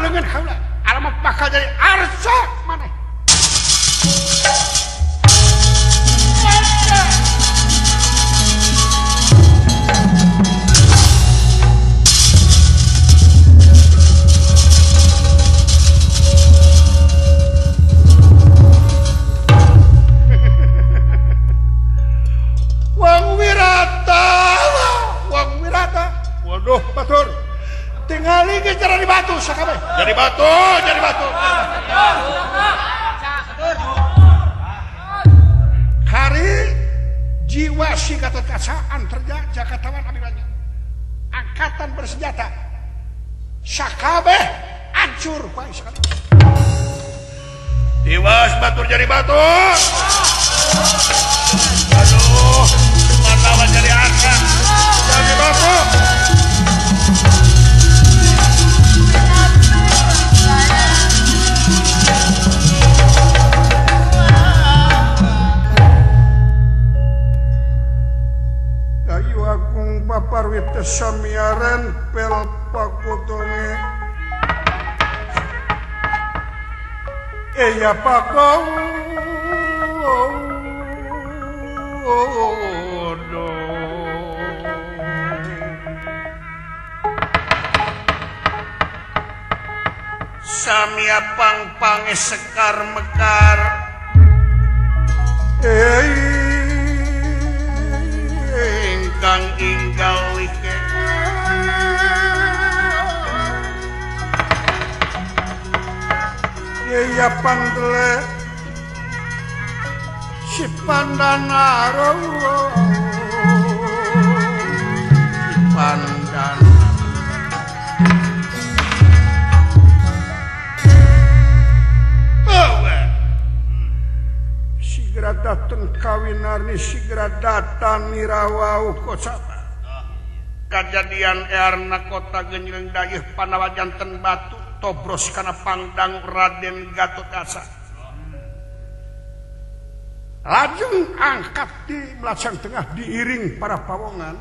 leungeun kaula alamat bakal jadi arca maneh. Wang Wirata, Wang Wirata. Waduh, batur. Tingali ge jadi batu sakabeh. Jadi batu, jadi batu. Hari jiwa si Gatotkaca anterja Jakatawan Abimanyu. Angkatan bersenjata sakabeh hancur wae sakabeh. Tiwas batur jadi batu. Aduh, Pandawa jadi angka, jadi batu. Dayu Agung Paparwita samiaran pel pakutonge. Eya pakau. Samia pang-pange sekar mekar ingkang inggal like ya pandele si pandana rowo si pandana sigra dateng kawinarni sigra datang nirawau kocapa kajadian erna kota genjreng dayeuh Pandawa janten batu tobros kana pangdang Raden Gatotkaca. Lajeng angkat di melacang tengah diiring para pawongan.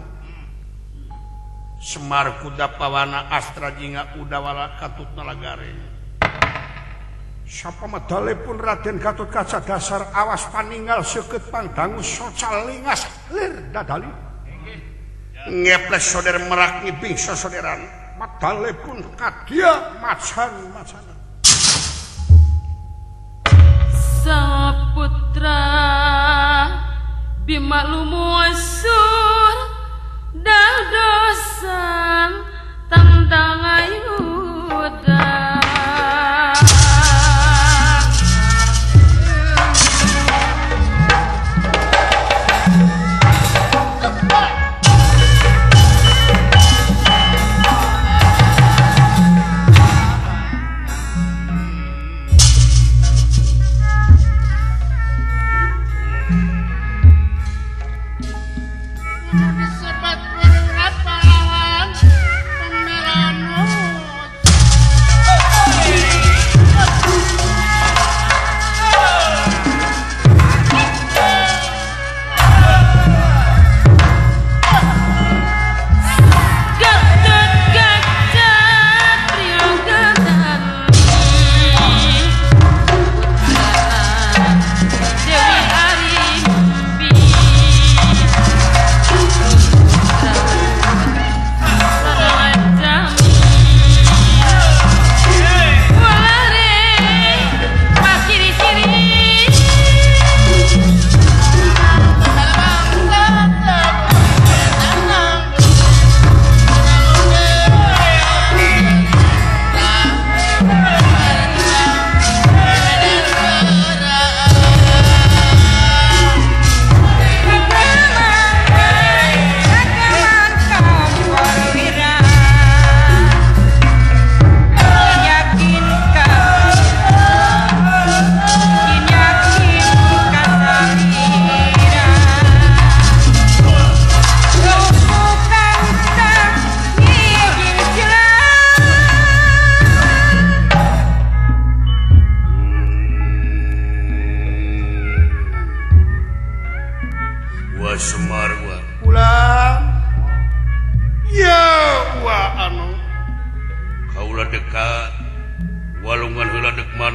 Semar kuda pawana astra jinga udawala katut nalagare. Sapa medale pun Raden Gatotkaca dasar awas paningal seukeut pangdangu socal lingas lir dadali. Ngeples soder merak ngibing sosoderan. Medale pun kadia macan-macanan. Saputra Bima lumusur dadosan tentang ayuda. Disebut pahlawan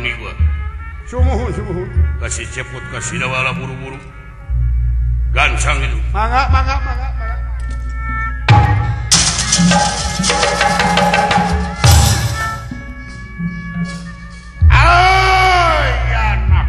Wangi gua. Sumuhun sumuhun. Kasih cepot kasih dawala buru-buru. Gancang itu. Mangga mangga mangga mangga. Ay, anak.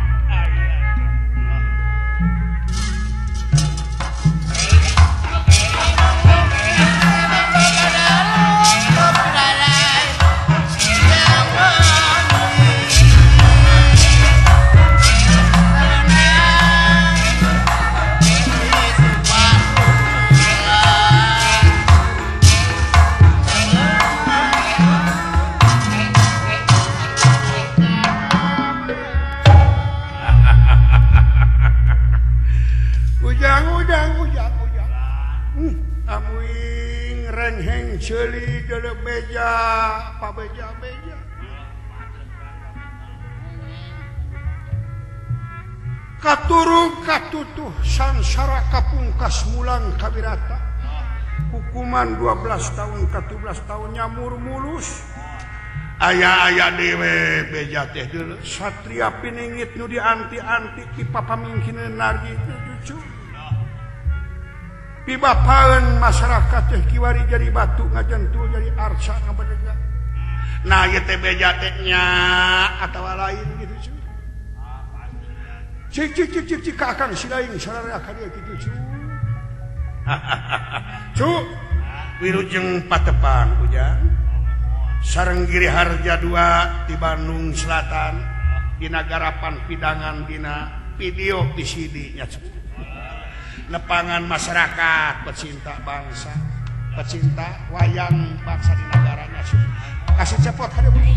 Amuing rengheng ceuli deuleu beja pabeja-beja katurung katutuh sansara kapungkas mulang kabirata hukuman 12 tahun 14 tahun nyamur mulus aya-aya dewe beja teh deuleu satria piningit nu dianti-anti ki papamingkineun nargi cucu pibapaeun masyarakat teh kiwari jadi batu ngajentul jadi arsa ngabedega nah ieu teh beja teh nya atawa lain gitu cuy cik cik cik cik cik ka akang silaing sararea ka dieu kitu cuy cu wilujeng patepang ujang sareng Giri Harja 2 di Bandung Selatan dina garapan pidangan dina video VCD nya lepangan masyarakat pecinta bangsa pecinta wayang bangsa di negaranya kasih cepot kada begini.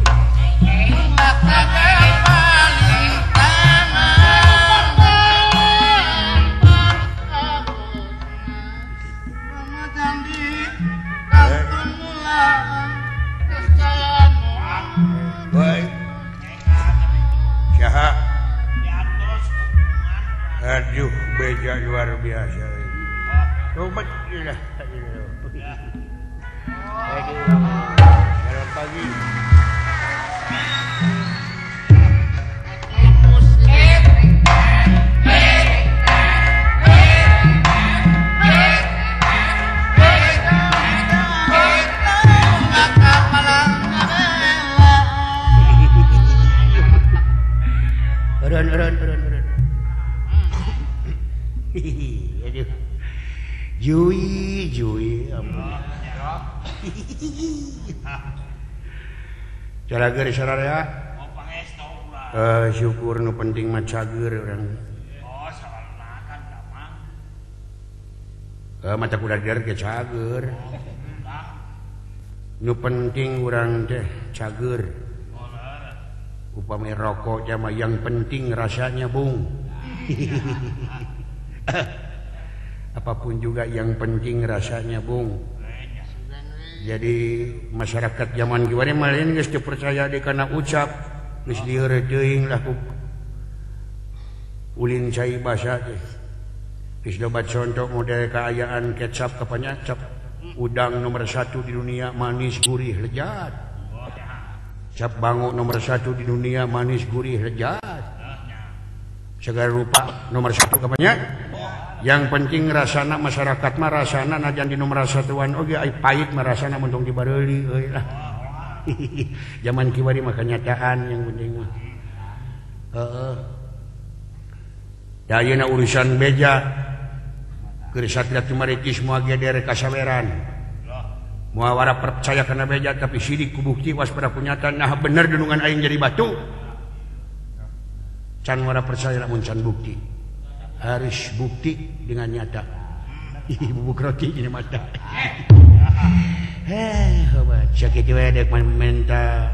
Aduh beja luar biasa. Tobat lah. Aduh. Selamat pagi. Ron ron ron ron. Aduh. Jui jui ampun. Calager sararea. Syukur nu penting mah cager urang. Mata kuda der ge cager. Nu penting urang teh cager. Upami rokok mah yang penting rasanya bung. Apapun juga yang penting rasanya bung. Jadi masyarakat zaman kiwari mah geus teu percaya deui kana ucap, geus lieur teuing lah ku ulin cai basa teh. Geus loba contoh model kaayaan kecap kapanyacap udang nomor 1 di dunia manis gurih lezat. Cap bango nomor 1 di dunia manis gurih lezat. Segala rupa nomor 1 kapanya. Yang penting rasana masyarakat mah rasana najan di nomor 1-an oge ai pahit mah rasana mun tong dibareuli euy lah. Zaman kiwari mah kenyataan yang penting mah. Heeh. Da ayeuna urusan beja keur satria tumaritis moal geder kasaweran. Moal wara percaya kana beja tapi sidik ku bukti waspada kunyataan nah bener dunungan aing jadi batu. Can wara percaya lamun can bukti. Harus bukti dengan nyata. Bubuk roti ini mata. Heh, hebat. Sakitu we dek minta